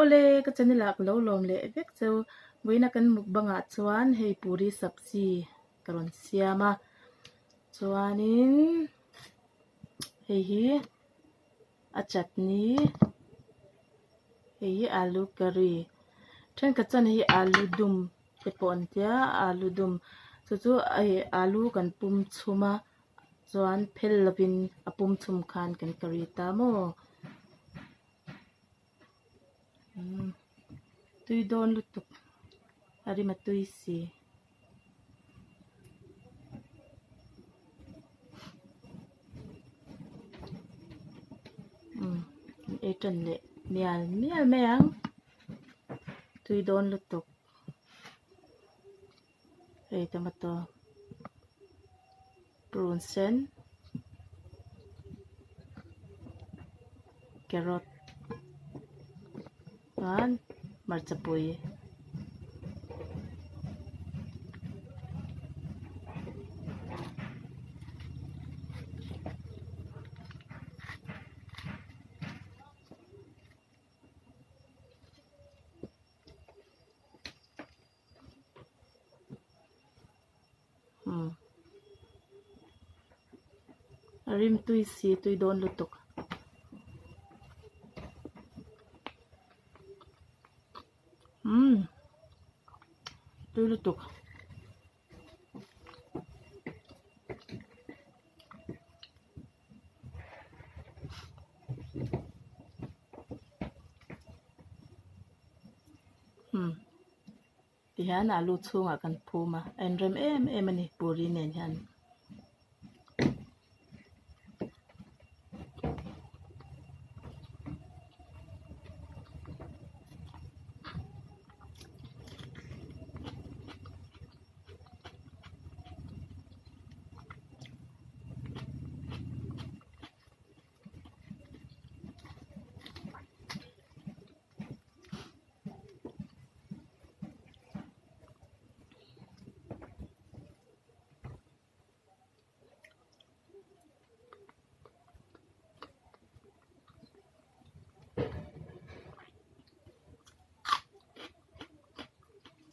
Awle, ka channel ah ka lo lawm leh vek cheu. Vawiina kan mukbang ah chuan hei puri sabzi ka rawn siam a. Chuanin hei hi a chutney, hei hi alu curry. Thenkhat chuan hei hi alu dum te pawh an tia, alu dum chu chu hei alu kan pum chhum a. Chuan phel lovin a pum chhum khan kan curry ta maw. Umm tui dawn lutuk a rim a tui si. Umm an ei tan leh mial mial mai ang tui dawn lutuk hei tomato purun sen carrot chuan hmarcha pui. Umm a rim tui si tui dawn lutuk. Umm tui lutuk. Umm Tihian alu chhungah kan phum a, a inrem em em a ni puri nen hian.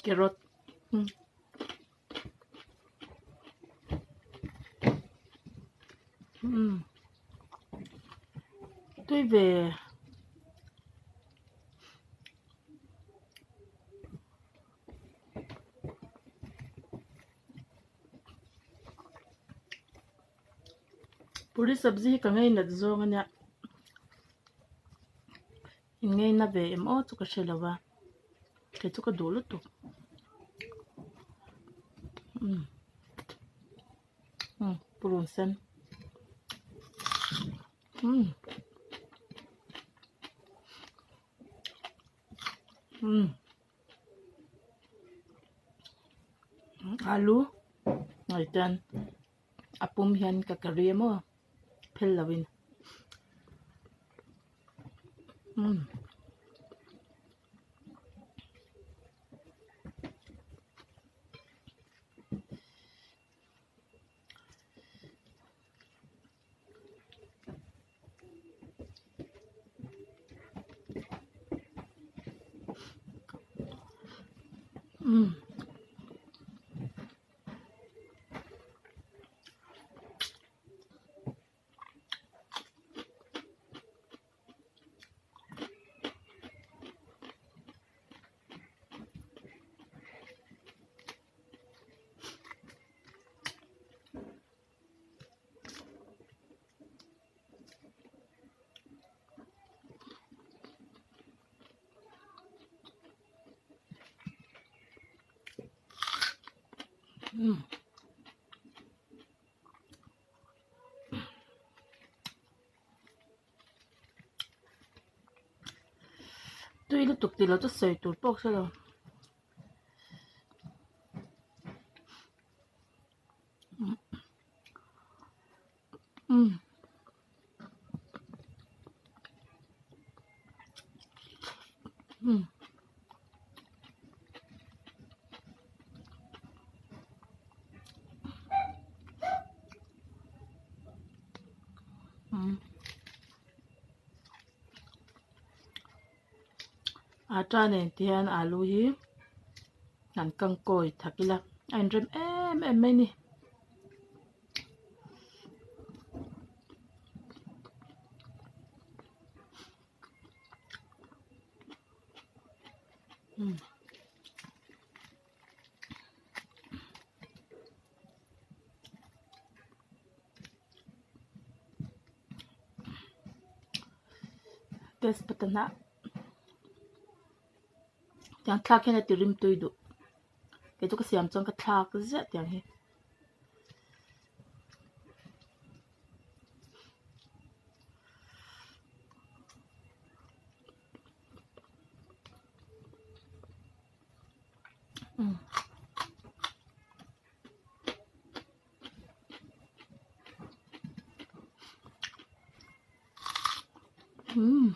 Carrot umm tui ve puri sabzi hi ka ngainat zawng a nia in ngaina ve em aw chu ka hre lo va kei chu ka duh lutuk umm umm purun sen umm umm alu ngaihtuah a pum hian ka curry emaw phel lovin umm. Umm. Umm. Tui lutuk tih loh chu sawi tur pawh ka hre lo. Umm. Umm. Umm. Atta nen te hian alu hi han kang kawi thak ila a inrem em em mai a ni. Tezpata hnah tiang thlak hian a ti rim tui duh kei chu ka siam chuan ka thlak ziah tiang hi. Umm.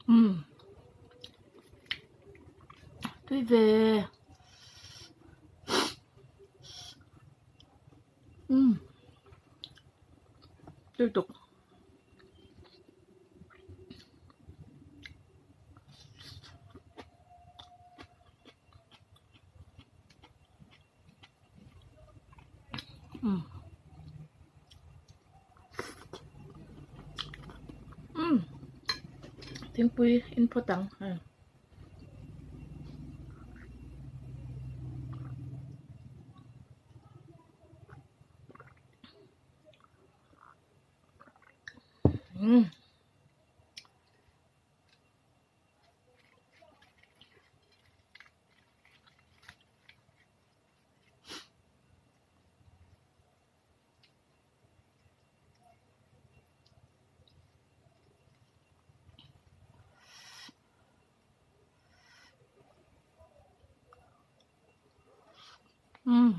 Umm tui ve umm tui tuk umm umm thingpui in phawt ang hei. Umm. Umm.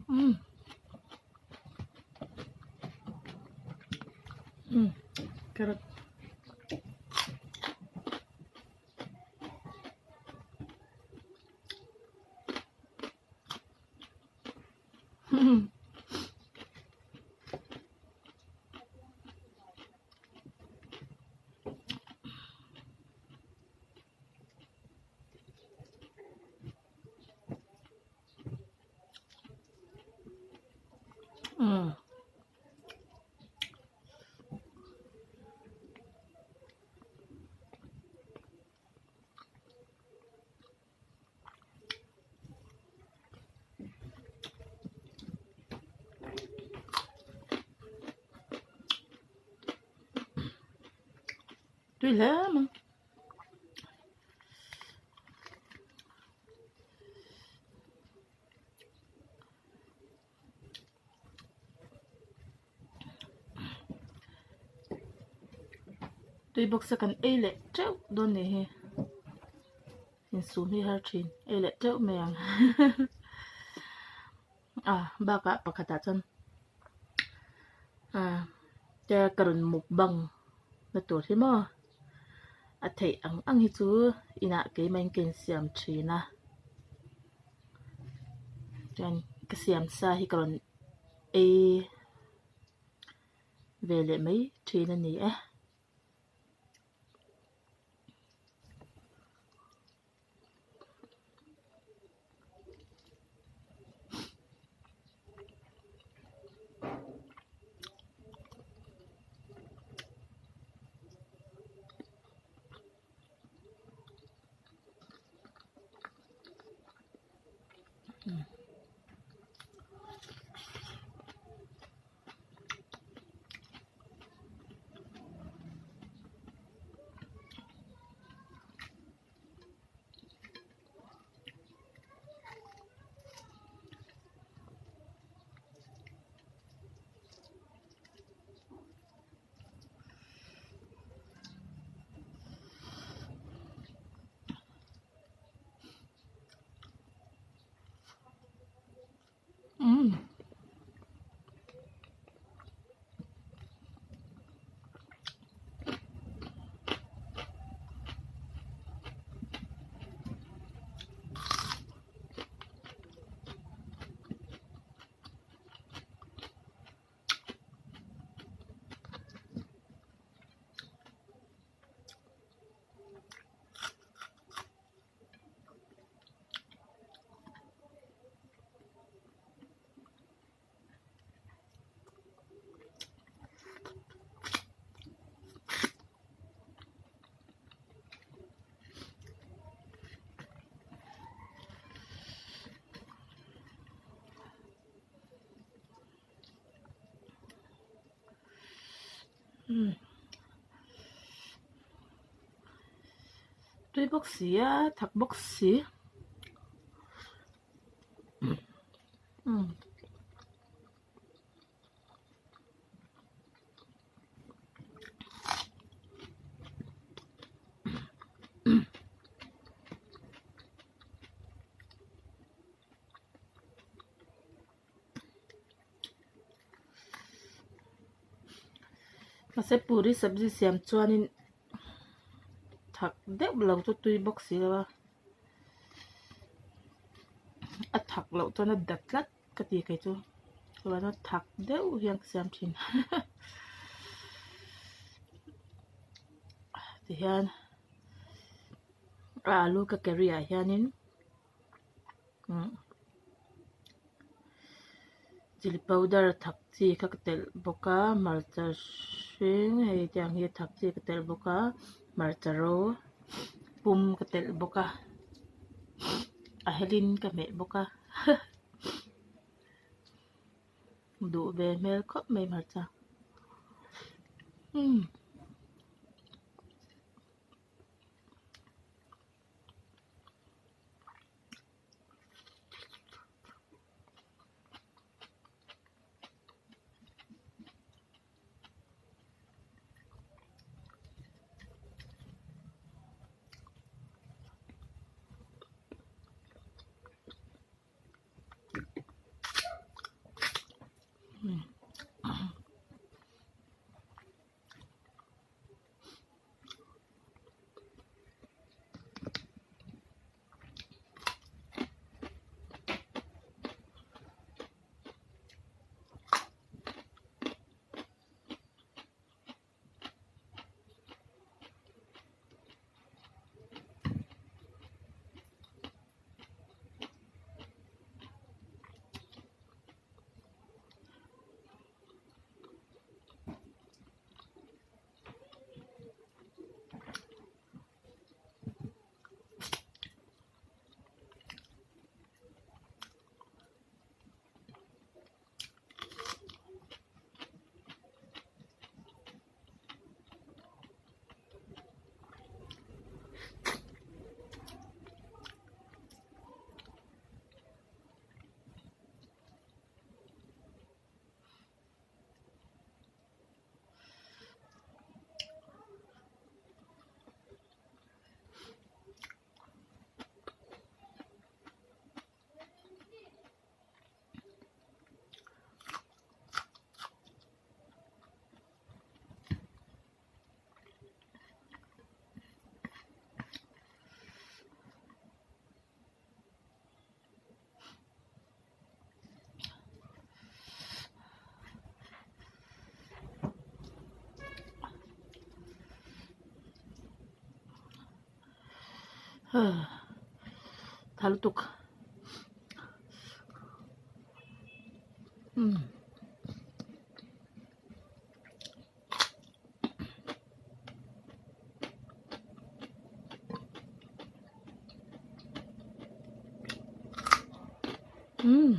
Umm. Umm carrot. Umm. Tui hle mai. Tui bawk se kan ei leh teuh dawn ni hi insum hi har thin ei leh teuh mai ang a bakah pakhatah chuan ah ka rawn mukbang na tur hi maw a theih ang ang hi chu inah keimah in ka insiam thin a chuan ka siam sa hi ka rawn ei ve leh mai thin a ni e. Umm. Tui bawk si a thak bawk si umm. Mahse puri sabzi siam chuanin thak deuh lo chu tui bawk si lo a a thak loh chuan a dat tlat ka ti kei chu chuan a thak deuh hian ka siam thin tihian a alu ka curry ah hianin. Chilli powder thak chi kha ka telh bawk a hmarcha hring hei tiang hi thak chi ka telh bawk a hmarcha ro pum ka telh bawk a a helin ka hmeh bawk a duh ve hmel khawp mai hmarcha umm. Tha lutuk umm. Umm.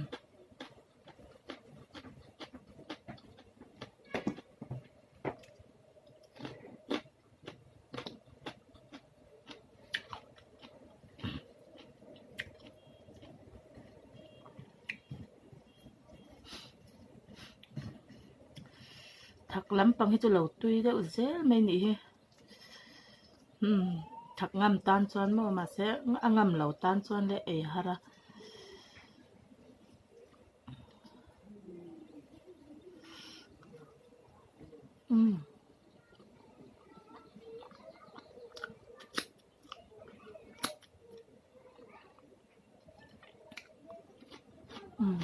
Thak lampang hi chu lo tui deuh zel mai nih hi umm thak ngam tan chuan maw mahse a ngam lo tan chuan le ei har a. Umm. Umm.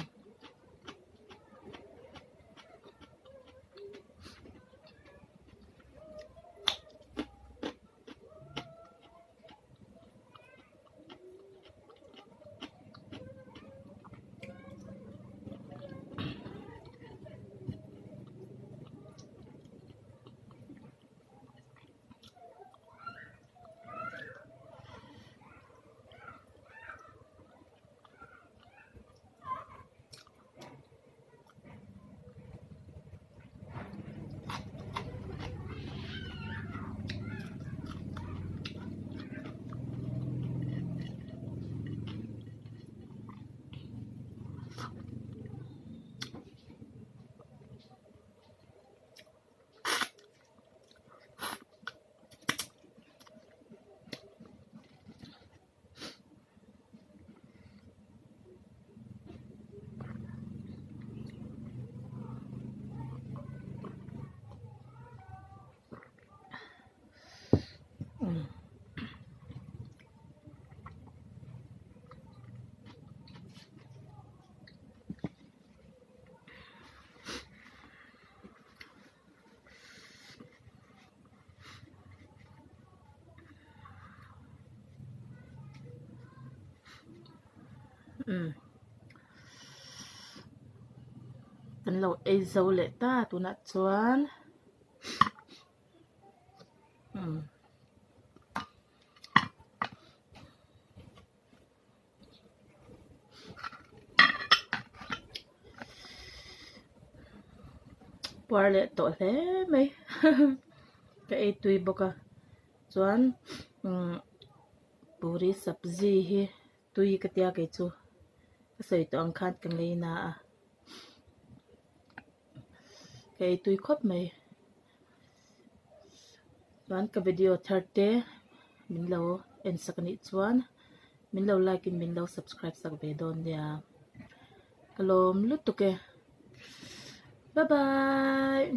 Umm kan lo ei zo leh ta tunah chuan umm. Puar leh tawh hle mai ka ei tui bawk a chuan umm puri sabzi hi tui ka tia kei chu ka sawi tawh ang khan ka ngei na a ka ei tui khawp mai chuan ka video thar te min lo en sak anih chuan min lo like in min lo subscribe sak ve dawn nia ka lawm lutuk e bye bye.